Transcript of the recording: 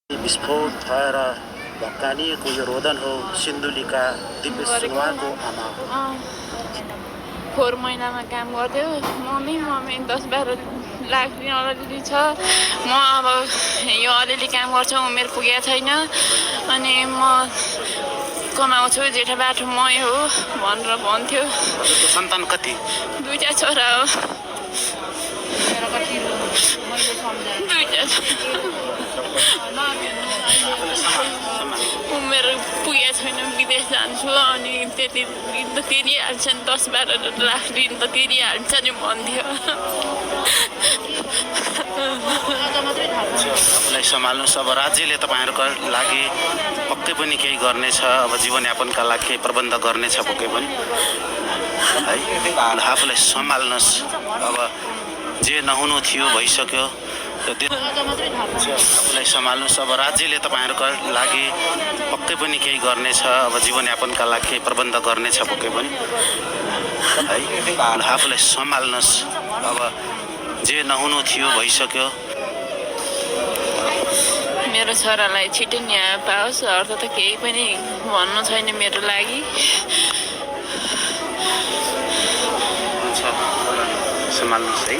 विस्फोट भएर भक्कानिएको यो रोदन हो सिन्धुलीका दिपेश सुनवारको आमा। 4 महिनामा काम गर्थ्यो। मम्मी 10-12 लाख दिन अलरेडी छ। म अब यो अलिअलि काम गर्छु, उमेर पुगेको छैन अनि म कमाउँछु, जेठा बाटो मै हो भनेर भन्थ्यो। सन्तान कति? 2टा छोरा हो। उमेर पुगेको छैन, विदेश जान्छु अनि त्यति दिन त तिरिहाल्छ नि, 10-12 लाख दिन त तिरिहाल्छ नि भन्थ्यो। आफूलाई सम्हाल्नुहोस्। अब राज्यले तपाईँहरूको लागि पक्कै पनि केही गर्नेछ, अब जीवनयापनका लागि केही प्रबन्ध गर्नेछ पक्कै पनि है। आफूलाई सम्हाल्नुहोस्। अब जे नहुनु थियो भइसक्यो। आफूलाई सम्हाल्नुहोस्। अब राज्यले तपाईँहरूको लागि पक्कै पनि केही गर्नेछ, अब जीवनयापनका लागि केही प्रबन्ध गर्नेछ पक्कै पनि है। आफूलाई सम्हाल्नुहोस्। अब जे नहुनु थियो भइसक्यो। मेरो छोरालाई छिटै न्याय पाओस्, अर्थ त केही पनि भन्नु छैन मेरो लागि। सम्हाल्नुहोस् है।